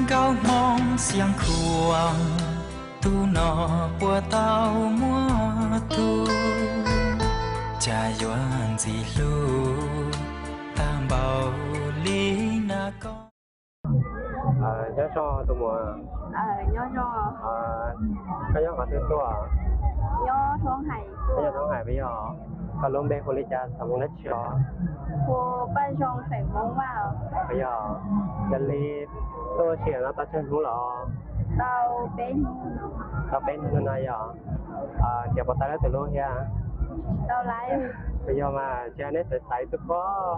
Koob Hmoob Xeev Khuam, tus no puas tau muaj tub, cas yuav ntxim hlub tag npaum li na koj. Nyob zoo tus muam. Koj nyob qhov twg tuaj? Koj nyob Thoob Hais puas yog? Koj lub npe hu li cas, xeem Hmoob dab tsi os? Puas yog, yog li tuaj ua si no tau tsawg hnub los? Tau peb hnub no yog. Nrhiav puas tau lawv tus hlub thiab? Puas yog mas, tsis yog neb xaiv xaiv tus koj?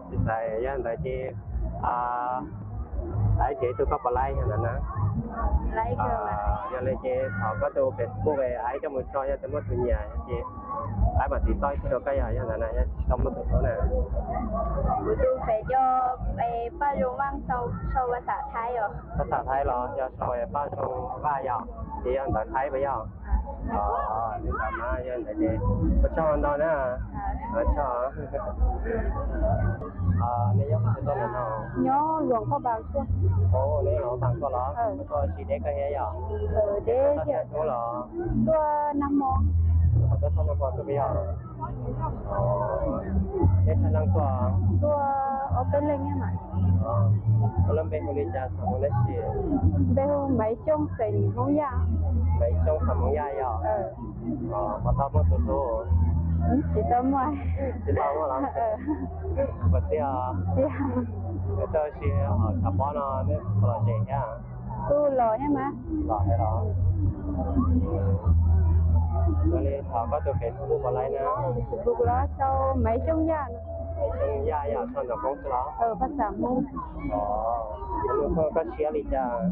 Tsis xaiv, yog ntawd ces xaiv nrhiav ib tug koj puas laib yog ntawd na. Yog li ces thov koj tus Facebook es aib coj mus tso, yog tias muaj tus nyiam ces aib mam tiv toj ib tug rau koj, yog, yog ntawd na, yog tsis tau muaj tus hlub na. Kuv tus Facebook es Paj Zoo Vaj, sau, sau vas xas Thaib os. Vas xas Thaib los yog sau Paj Zoo Vaj yog, ces yog ntawv Thaib puas yog? Li ntawd mas yog ntawd ces ua tsaug ntau na. Ua tsaug. Nej nyob qhov twg tuaj no? Nyob Luam Phaj Npas tuaj. Neb Luam Phaj Npas tuaj los? Tuaj ua si deb koj thiab yog? Deb tuaj txog nag hmo. Tuaj txog nag hmo tuaj puas yog? Neb tsawg leej tuaj? Tuaj ob peb leej mas. Koj lub npe hu li cas, xeem Hmoob dab tsi? Npe hu Maiv Xyooj, xeem Hmoob Yaj. Maiv Xyooj, xeem Hmoob Yaj yog? Puas tau muaj tus hlub? Tsis tau muaj. Tsis tau muaj los? Puas txiaj? Txiaj. Tuaj ua si hauv tshav pob no neb puas lom zem thiab? Kuj lom thiab mas. Lom thiab los? Ua li thov koj tus Facebook puas laib na? Facebook los sau Maiv Xyooj Yaj no. Maiv Xyooj Yaj yog sau ntawv Hmoob xwb los? Phaj xas Hmoob. Koj siab li cas?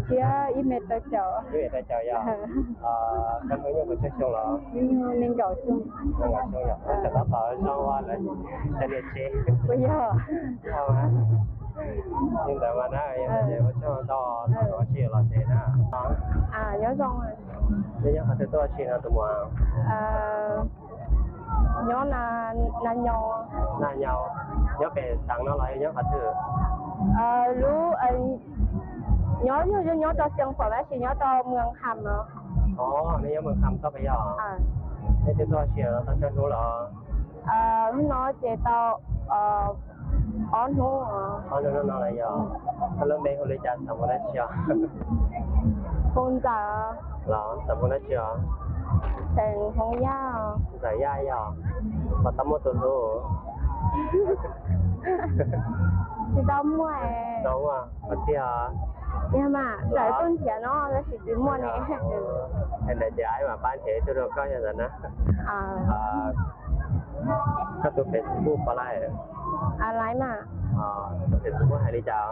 Siab ib mev tawm caum. Ib mev tawm caum yog? Koj hnub nyoog puas tsawg xyoo los? Hnub nyoog nees nkaum xyoo. Nees nkaum xyoo yog? Tsam tab tom zoo ua lawv cov niam tsev. Puas yog? Li ntawd mas na, ua tsaug ntau, thov kom sib lom zem na. Nyob zoo. Nej nyob qhov twg tuaj ua si no tus muam? Nyob Nas Nyaus. Nas Nyaus, nyob pem xeev no los yog nyob qhov twg? Lub, nyob yog nyob rau Xeev Khuam tab sis nyob rau Mws Kham no. Os, nej nyob Mws Kham tuaj puas yog? Nej twb tuaj ua si no tau tsawg hnub los? Hnub no ces tau ob hnub. Ob hnub no los yog. Koj lub npe hu li cas, xeem Hmoob dab tsi os? Hu Ntxawm. Los xeem Hmoob dab tsi os? Xeem Hmoob Yaj. Ntxawm Yaj yog? Puas tau muaj tus hlub? Tsis tau muaj. Tsis tau muaj, puas txiaj? Yog mas, txawm tuaj nrhiav no tab sis tsis muaj ne. Ntawd ces aib mam pab nrhiav ib tug rau koj yog ntawd na. Koj tus Facebook puas laib? Laib mas. Tus Facebook hais li cas?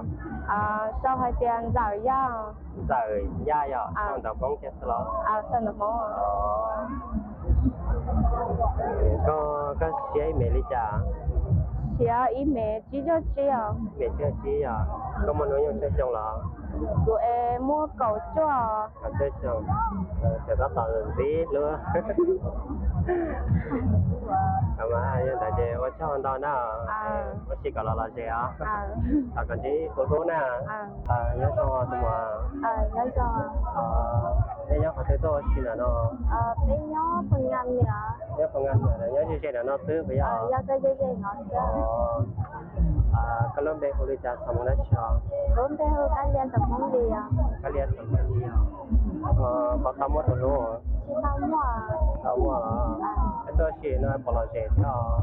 Sau hais tias Ntxawm Yaj. Ntxawm Yaj yog? Sau ntawv Hmoob kiag xwb los? Sau ntawv Hmoob. Koj, koj siab ib mev li cas? Siab ib mev tsib caug tsib os. Ib mev tsib caug tsib yog? Koj muaj hnub nyoog tsawg xyoo los? Kuv es muaj kaum cuaj. Kaum cuaj xyoo. Tseem tab tom ntxim hlub. Yog ntawd ces ua tsaug ntau na. Ua si kom los lom zem os. Thov kom ntsib tus hlub na. Nyob zoo tus muam. Nej nyob qhov twg tuaj ua si ntawm no? Nyob Pha Nga Niam, nyob ze ze ntawm no xwb puas yog? Koj lub npe hu li cas, xeem Hmoob dab tsi os? Kab Lia xeem Hmoob Lis. Puas tau muaj tus hlub? Tsis tau muaj. Tau muaj los? Peb tuaj ua si no puas lom zem thiab os?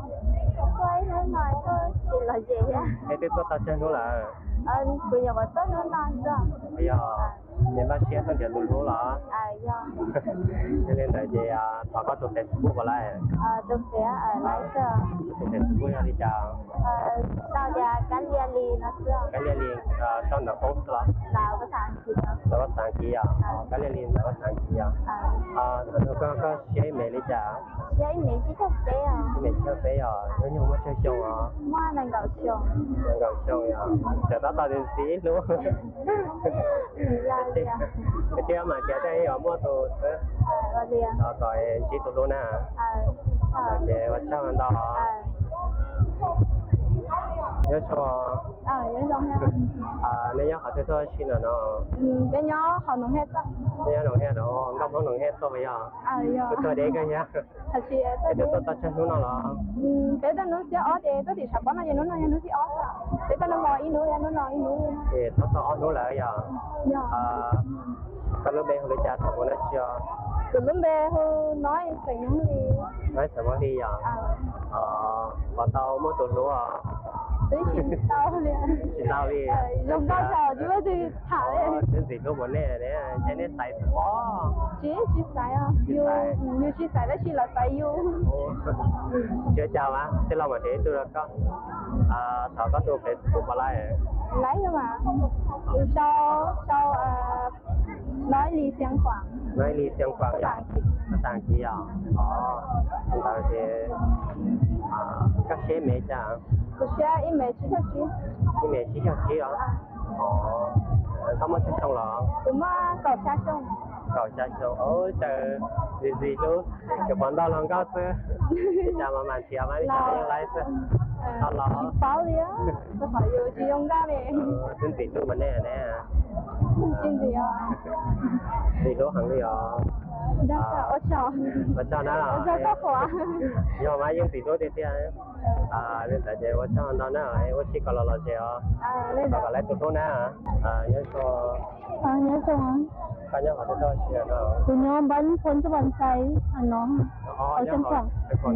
Tuaj ib hnub no tuaj tsis lom zem thiab. Es twb tuaj tau tsawg hnub lawm? Kuv nyuam qhuav tuaj hnub no xwb. Puas yog? Ces npaj siab tuaj nrhiav tus hlub los? Yog li ntawd ces thov koj tus Facebook puas laib? Tus Facebook yog li cas? Sau tias Kab Lia Lis no xwb. Kab Lia Lis, sau ntawv Hmoob xwb los? Ntawv Vaj Xav Kiv yog? Kab Lia Lis ntawv Vaj Xav Kiv yog? Koj, koj siab ib mev li cas? Siab ib mev tsib caug peb. Ib mev tsib caug peb yog? Hnub nyoog muaj tsawg xyoo os? Muaj nees nkaum xyoo. Nees nkaum xyoo yog? Tseem tab tom ntxim hlub. Tab sis mas tias tej yuav muaj tus xwb, thov kom ntsib tus hlub na. Ces ua tsaug ntau. Nyob zoo. Nej nyob qhov twg tuaj si no no? Peb nyob qhov Noom Hej. Peb nyob Noom Hej no, nkauj Hmoob Noom Hej tuaj puas yog? Kuv tuaj deb kawg thiab. Es twb tuaj tau tsawg hnub no los? Peb tuaj hnub thib ob ces tuaj tim Tshav Pob no ces hnub no yog hnub thib ob. Peb tuaj no ib hnub, ib hnub. Es tuaj tau ob hnub lawm yog? Koj lub npe hu li cas, xeem Hmoob dab tsi os? Kuv lub npe hu Nob Xeem Hmoob Hli. Nob Xeem Hmoob Hli yog? Puas tau muaj tus hlub os? Twb tsis tau li. Tsis tau li. Zoo nkauj tsis muaj tus tham li. Twb ntxim hlub mus nej ne, ntshe nej xaiv xwb pob. Tsis, tsis xaiv os. Yus tsis xaiv tab sis lawv xaiv yus. Tsis ua cas mas, tij laug mam hais ib tug rau koj. Thov koj tus Facebook puas laib? Laib mas. Sau, sau Nob Li Xiang Khuam. Nob Li Xiang Khuam yog? Tag kis yog? Ntawd ces koj siab ib mev cas? Kuv siab ib mev tsib caug tsib. Ib mev tsib caug tsib os? Koj muaj tsawg xyoo los? Kuv muaj kaum xya xyoo. Kaum xya xyoo, caws ntxim ntxim hlub. Yuav pom nto hluas nkauj xwb, li cas mas mam nrhiav mas li cas yeej laib xwb. Tsis paub li, rau qhov yus tsis zoo nkauj li. Twb ntxim hlub mas nej ne. Tsis ntxim os. Ntxim hlub heev li os. Ua tsaug na. Yog mas yeej ntxim hlub tiag tiag. Li ntawd ces ua tsaug ntau na, ua si kom los los zem os. Kom laib tus hlub na. Nyob zoo. Nyob zoo. Koj nyob qhov twg tuaj si no? Kuv nyob npab Phoo Txaj Vas Xais no. Hauv Xeev Khuam. Koj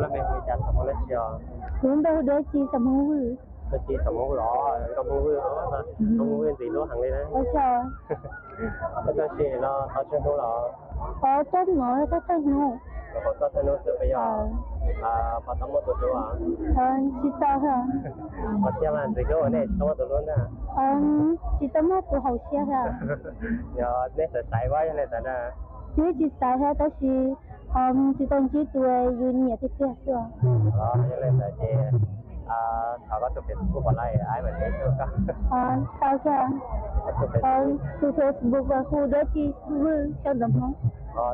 lub npe hu li cas, xeem Hmoob dab tsi os? Kuv lub npe hu Duab Ci, xeem Hmoob Vwj. Duab Ci, xeem Hmoob Vwj os, nkauj Hmoob Vwj os, nkauj Hmoob Vwj ntxim hlub heev li na. Koj tuaj si no tau tsawg hnub los? Kuv tuaj no tau thawj hnub. Kuv tuaj thawj hnub xwb puas yog? Puas tau muaj tus hlub os? Tsis tau thiab. Puas tiag mas ntxim hlub nej tsis tau muaj tus hlub ntag? Tsis tau muaj tus haum siab thiab. Yog nej xaiv xaiv ua yog nej xaiv na? Twb tsis xaiv thiab tab sis tsis tau ntsib tus yus nyiam tiag tiag xwb. Yog li ntawd ces thov koj tus Facebook puas laib, aib mam li tuaj koj. Tau kiag. Tus Facebook hu Duab Ci Vwj sau ntawv Hmoob.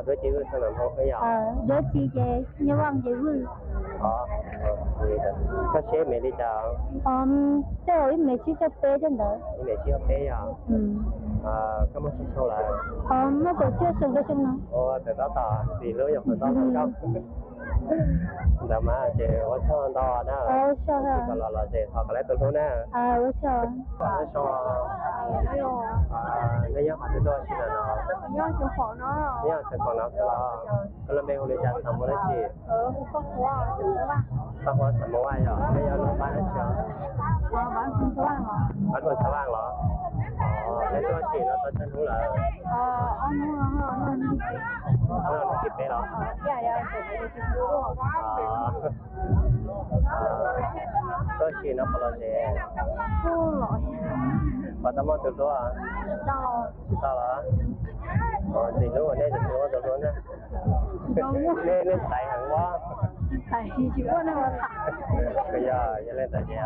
Duab Ci Vwj sau ntawv Hmoob xwb yog? Duab Ci ces Nyiaj Vaj ces Vwj. Koj siab ib mev li cas? Tej zaum ib mev tsib caug peb tej ntawd. Ib mev tsib caug peb yog? Koj muaj tsawg xyoo lawm? Muaj kaum tsib xyoo rau xyoo no. Ua txawm tab tom ntxim hlub yog qhov txhob zoo nkauj. Ntawd mas ces ua tsaug ntau na. Ua tsaug. Kom los los zem thov kom laib tus hlub na. Ua tsaug. Nyob zoo. Nej nyob qhov twg tuaj si no? Nyob Xeev Khuam no xwb los? Koj lub npe hu li cas, xeem Hmoob dab tsi? Paj Huab, xeem Hmoob Vaj yog? Nej yog lub npab dab tsi os? Paj Huab Xas Vaj los? Nej tuaj si no tau tsawg hnub lawm? Hnub tim peb los? Tuaj si no puas los zem? Puas tau muaj tus hlub? Tsis tau los? Ntxim hlub nej tsis muaj tus hlub ntag. Nej xaiv heev ua. Yog, yog li ntawd ces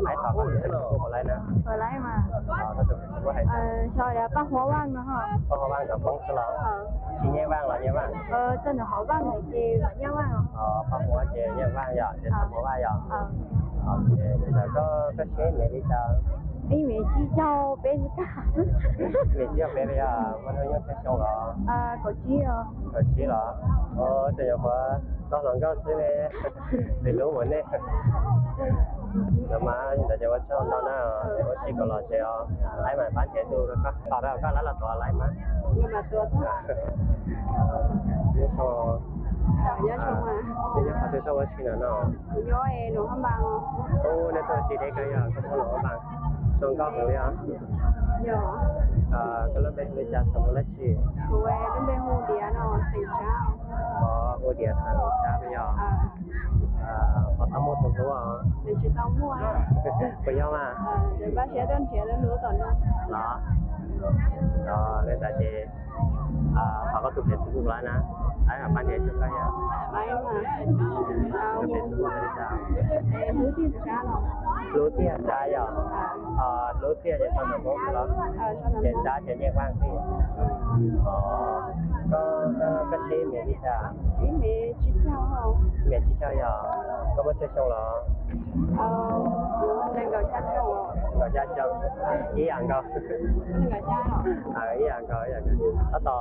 aib thov koj tus Facebook puas laib na? Koj tus Facebook hais tias Paj Huab Vaj no. Paj Huab Vaj ntawv Hmoob xwb los? Tsis Nyiaj Vaj los Nyiaj Vaj? Paj Huab ces Nyiaj Vaj yog, ces Paj Huab Vaj yog. Koj siab mev li cas? Ib mev tsib caug peb xwb. Ib mev tsib caug peb li os, muaj hnub nyoog tsawg xyoo los? Kaum tsib los? Tseem yuav qhuav tau hluas nkauj xwb ne. Ntxim hlub ua nej. Ntawd mas li ntawd ces ua tsaug ntau na, es ua si kom los zem os, aib mam pab nrhiav tus rau koj, tos rau koj lawv los tuav laib mas. Nyob zoo. Nej nyob qhov twg tuaj ua si no no? Ub, nej tuaj ua si deb kawg yog, koj muab los ua npas zoo nkauj heev li os. Koj lub npe hu li cas, xeem Hmoob dab tsi? Hu Diav, xeem Tsab. Hu Diav, xeem Tsab yog? Puas tau muaj tus hlub? Puas yog mas? Los? Li ntawd ces thov koj tus Facebook los na, aib mam pab nrhiav rau koj yom. Tus Facebook li cas? Hlub Txiaj Tsab yog, Hlub Txiaj ces sau ntawv Hmoob xwb los? Ces Tsab ces Nyiaj Vaj xwb. Koj, koj siab me li cas? Me tsib caug yog. Koj muaj tsawg xyoo los? Nkaum xya xyoo. Ib yam nkaus. Ib yam nkaus, ib yam nkaus. Tab tom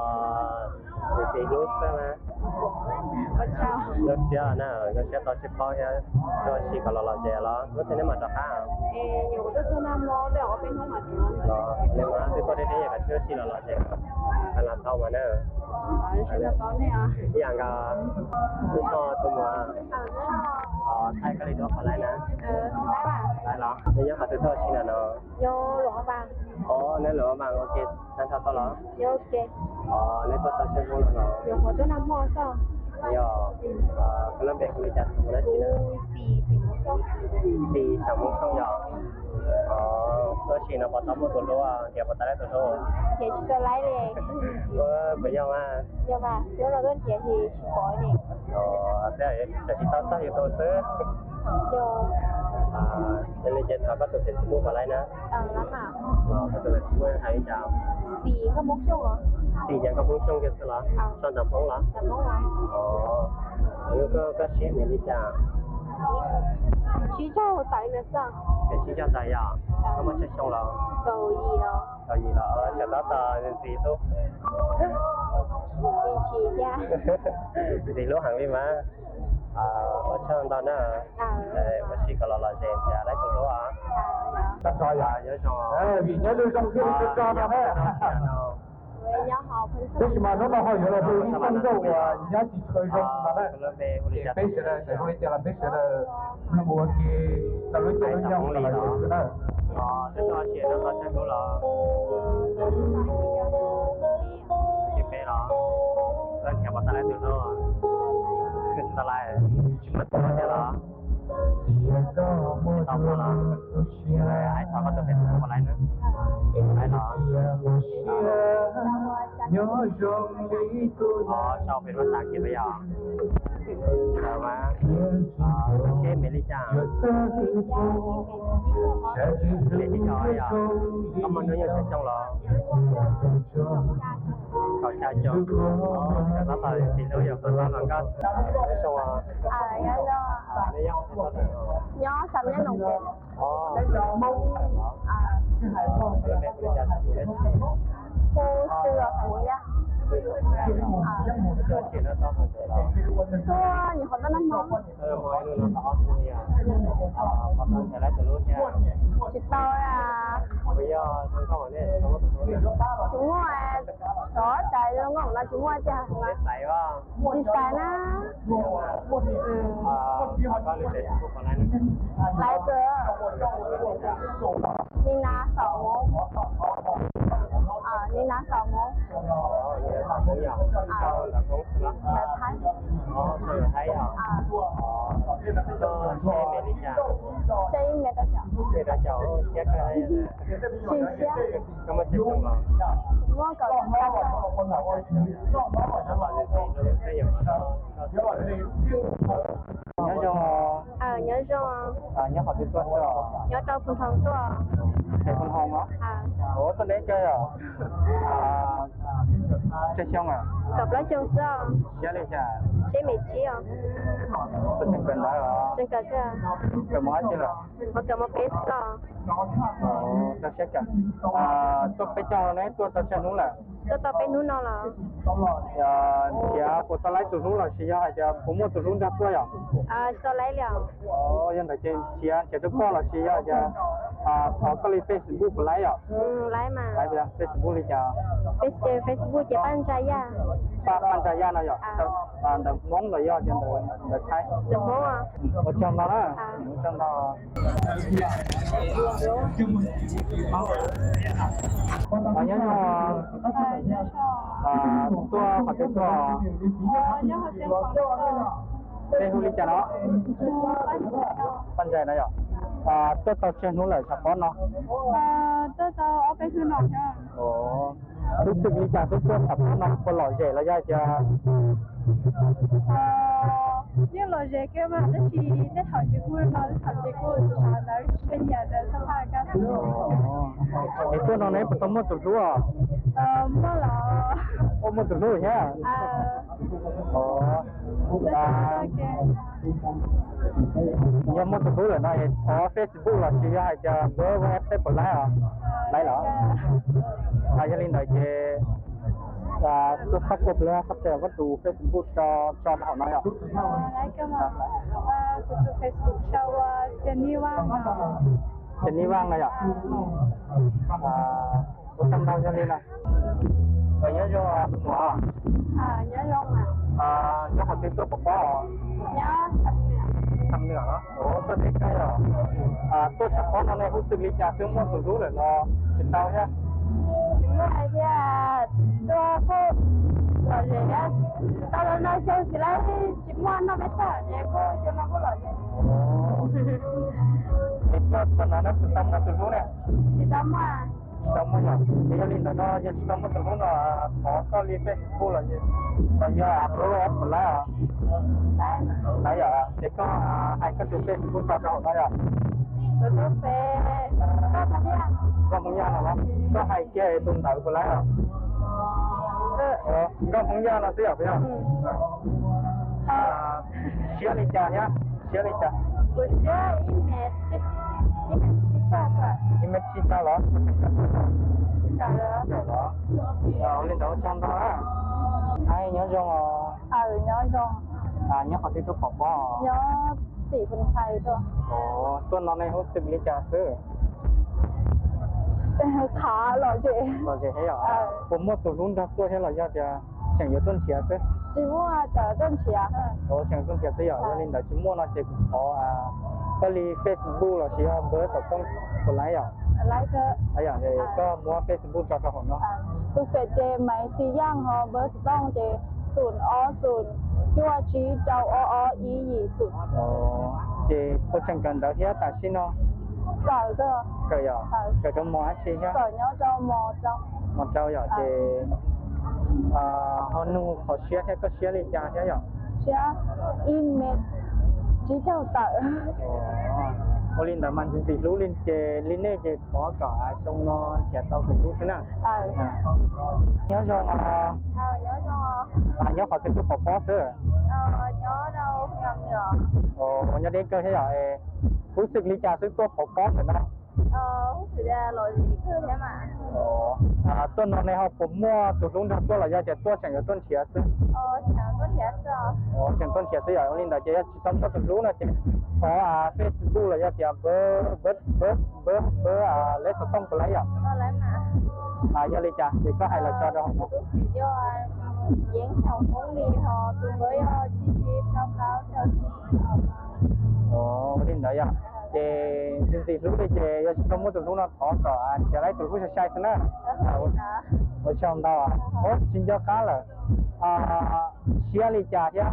txiv hlub xwb na. Zoo siab na, zoo siab tau sib paub thiab, zoo siab kom los lom zem los. Lub tsev nej mam rov qab. Los nej mas twb tuaj deb deb yam kom sib los lom zem, los tau mas na. Ib yam nkaus, tus muam, thaij koj li duab puas laib na? Laib los. Nej nyob qhov twg tuaj ua si na no? Neb lawm mas ua ke tag nrho tau los? Neb tuaj tau tsawg hnub no los? Yog, koj lub npe hu li cas, xeem dab tsi na? Xis xeem Hmoob Xyooj yog. Tuaj si no puas tau muaj tus hlub, nrhiav puas tau laib tus hlub? Puas yog mas? Tsis tau txog yus tus xwb. Yog li ces thov koj tus Facebook puas laib na? Koj tus Facebook hais li cas? Xis Nkauj Hmoob Xyooj kiag xwb los? Sau ntawv Hmoob los? Koj siab me li cas? Tsib caug tawm na xwb. Tsib caug tawm yog? Koj muaj tsawg xyoo los? Kaum yim los, tsam tab tom ntxim hlub. Ntxim hlub heev li mas. Ua tsaug ntau na. Ua si kom los lom zem nrhiav laib tus hlub os. Nyob zoo. Tab sis mas hnub no ho yuav los hu ib txoj nkauj uas nyab tsis tshua zoo no na. Ces peb sawv daws txawm zoo li cas los peb sawv daws mloog ua ke rau lub caij lub nyoog kom lom zem xwb na. Tsis peb los, koj nrhiav puas tau laib tus hlub? Tsis tau laib, tsis muaj tus hlub thiab los? Tau muaj los? Hais txog koj tus Facebook puas laib na? Laib los? Sau Facebook xav kiag peb yog? Mas, siab me li cas? Li tsib caug yog? Koj muaj hnub nyoog tsawg xyoo los? Kaum xya xyoo. Tab tom txiv hlub yog puas tau los nkauj? Nyob zoo. Nyob Xam Nyab Noom Pes. Hu xwb os, Xam Nyab. Tuaj nyuam qhuav tuaj noj mov. Tsis tau. Tsis muaj, xyov cas zoo nkauj no tsis muaj tiag. Tsis xaiv na. Laiv kawg. Ni na xom mus. Ni na xom mus. Ntawv Thaib. Xya ib me rau caum. Tsis siab. Muaj kaum xya xyoo. Nyob zoo. Nyob zoo. Nyob qhov twg tuaj xwb? Nyob rau Phu Thoo tuaj. Phu Thoo os? Ua tuaj deb kawg os. Tsawg xyoo a? Kaum plaub xyoo xwb. Siab li cas? Siab me tsib os. Tuaj tseem kawm ntawv los? Tseem kawm xwb. Kawm mov dab tsi lawm? Ho kawm mov peb xwb los. Tau siab kawm. Tuaj peb caug no neb tuaj tau tsawg hnub lawm? Tuaj tau peb hnub no los. Nrhiav puas tau laib tus hlub los sis yog hais tias puas muaj tus hlub nrog tuaj yom? Tsis tau laib li os. Yog ntawd ces nrhiav nrhiav rau koj los sis yog hais tias thov koj li Facebook puas laib yom? Laib mas. Laib Facebook li cas? Facebook ces Paj Ntsa Yaj. Paj Ntsa Yaj no yom? Ntawv Hmoob los yog tias ntawv Thaib? Ntawv Hmoob. Ua tsaug ntau na. Ua tsaug ntau. Nyob zoo. Tuaj qhov twg tuaj? Tej hu li cas no? Paj Ntsais no yom? Tuaj tau tsawg hnub lawm tshav pob no? Lub xwm li cas tuaj tuaj tshav pob no, puas lom zem los yog tias Yeej lom zem kawg mas tab sis tej thaum ces kuj no, tej thaum ces kuj xav ntawd tsis nyiam ntawd xab phaj kab. Es tuaj no neb puas tau muaj tus hlub os? Muaj los. Ua muaj tus hlub thiab. Yog muaj tus hlub lawm no es thov Facebook los sis yog hais tias npawb WhatsApp puas laib os? Laib los? Yog li ntawd ces xab phaj kab, koj tus Facebook tso rau hauv no yom. Kuv tus Facebook sau ua Ces Ni Vaj no yom. Ua tsaug ntau, yog li no. Nyob zoo, nyob qhov twg tuaj pov pob? Xam Nwm los? Tuaj teb kawg los? Tuaj tshav pob no nej hu xwm li cas xwb, muaj tus hlub lawm los tsis tau thiab? Tsis muaj thiab, tuaj kuj lom zem, tau los no xyoo xws li tsis muaj noj peb tag ces kuj xyoo no kuj lom zem. Es tuaj no neb puas tau muaj tus hlub ne? Tsis tau muaj. Tsis tau muaj yom. Es yog li ntawd no yog tsis tau muaj tus hlub no thov koj li Facebook los, los yog puas laib os? Laib yom. Ces koj hais koj tus Facebook tso rau hauv no yom. Nkauj Hmoob Yaj no los? Koj hais kiag tus ntawd puas laib os? Nkauj Hmoob Yaj no xwb yom, puas yog? Siab li cas thiab? Siab li cas? Ib mev tsib caug los? Ua li ntawd ua tsaug ntau na. Nyob zoo os. Nyob qhov twg tuaj pov pob? Tim Phoos Xais tuaj. Tuaj no nej hu xwm li cas xwb? Qhav lom zem. Lom zem thiab yom. Puas muaj tus hlub nrog tuaj thiab los yog tias tseem yuav tuaj nrhiav xwb? Tsis muaj, tseem tuaj nrhiav. Tseem tuaj nrhiav xwb yom. Yog li ntawd tsis muaj no ces kuv thov koj li Facebook los sis yog npawb xov tooj puas laib yom? Koj muab Facebook tso rau hauv no. Tus Facebook ces Maiv Xis Yaj, ho npawb xov tooj ces xoom ob xoom cuaj tsib rau ob ob ib yim xoom. Ces puas tseem kawm ntawv thiab tam sim no? Kawm, kawm yom. Kawm rau mos dab tsi thiab? Mos rau yom. Ces ho nug qhov siab thiab, koj siab li cas thiab yom? Siab ib mev tsib caug tawm. Ua li ntawd mas ntxim ntxim hlub li ces li nej ces thov kom xyoo no nrhiav tau tus hlub xwb na. Nyob zoo. Nyob qhov twg tuaj pov pob xwb? Nyob deb kawg thiab yom. Hu xwm li cas xwb tuaj pov pob ntawm no? Tuaj no nej ho puas muaj tus hlub nrog tuaj los yog tias tuaj tseem yuav tuaj nrhiav xwb? Tseem tuaj nrhiav xwb yom. Ua li ntawd ces yog tsis tau muaj tus hlub no ces thov Facebook los yog tias npawb, npawb, npawb, npawb leb xov tooj puas laib yom? Yog li cas ces koj hais los tso rau hauv no. Ua li ntawd yom. Ces ntxim ntxim hlub li ces yog tsis tau muaj tus hlub no thov kom nrhiav laib tus hlub sai sai xwb na. Ua tsaug ntau. Tsis nco qab lawm. Siab li cas thiab?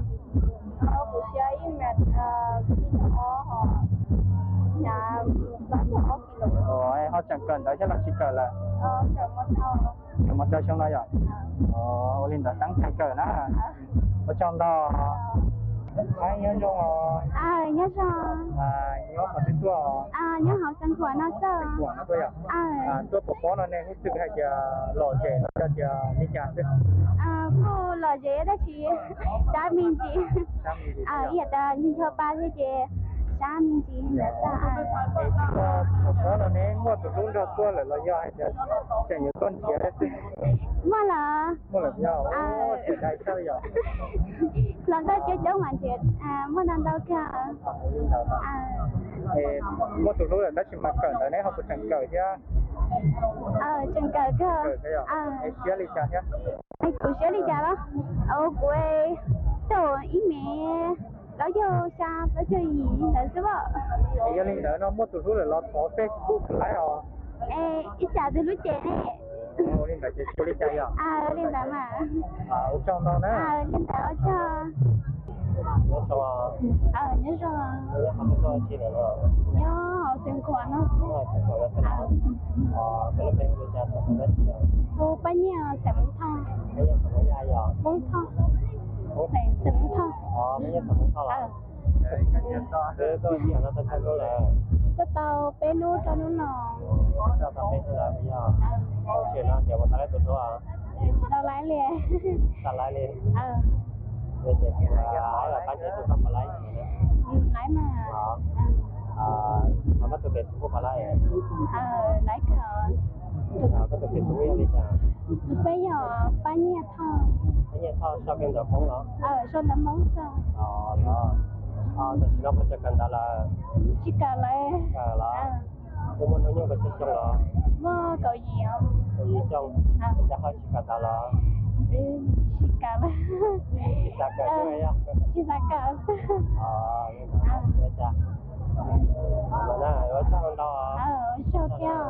Ho tseem kawm ntawv thiab los tsis kawm lawm? Kawm mos rau xyoo no yom. Ua li ntawd teeb tes kawm na. Ua tsaug ntau. Nyob zoo. Nyob zoo. Nyob qhov twg tuaj? Nyob hauv Xeev Khuam no xwb. Xeev Khuam no tuaj yom. Tuaj pov pob no nej hu xwm hais tias lom zem los yog tias li cas xwb? Kuj lom zem tab sis sab me ntsis. Ib yam tas ncho pa thiab ces sab me ntsis ntawd xwb. Pov pob no neb muaj tus hlub nrog tuaj lawm los yog hais tias tseem yuav tuaj nrhiav xwb? Muaj lawm. Muaj lawm yog. Hluas nkauj coob coob mas nrhiav muaj ntau ntau kawg. Muaj tus hlub lawm tab sis mas kawm ntawv neb ho puas tseem kawm thiab? Tseem kawm kawg. Siab li cas thiab? Kuv siab li cas los? Kuv tau ib mev plaub caug xya plaub caug yim li ntawd xwb as. Yog li ntawd no muaj tus hlub lawm los thov Facebook puas laib os? Ib tsam tus hlub ces ne. Li ntawd ces ua li cas yom? Li ntawd mas. Ua tsaug ntau na. Li ntawd ua tsaug. Nyob zoo. Nyob hauv Xeev Khuam no. Hu Paj Nyiaj, xeem Hmoob Thoj. Hmoob Thoj. Xeem Hmoob Thoj. Peb nyob xeem Hmoob Thoj los? Twb tuaj txij no tau tsawg hnub lawm? Tuaj tau peb hnub rau hnub no. Tuaj tau peb hnub lawm yog? Tam sim no ces ua tau laib tus hlub? Tsis tau laib li. Tsis tau laib li. Ces kuv pab nrhiav tus koj puas laib. Laib mas. Koj tus Facebook puas laib? Laib kawg. Koj tus Facebook yog li cas? Tus peb yog Paj Nyiaj Thoj. Paj Nyiaj Thoj sau kiag ntawv Hmoob los? Sau ntawv Hmoob xwb. Tam sim no puas tseem kawm ntawv lawm? Tsis kawm lawm. Kawm los? Puas muaj hnub nyoog puas tsawg xyoo los? Muaj kaum yim. Kaum yim xyoo. Cas ho tsis kawm ntawv los? Tsis kawm lawm. Tsis xav kawm xwb yog? Tsis xav kawm xwb. Ua cas? Ua tsaug ntau. Ua tsaug thiab.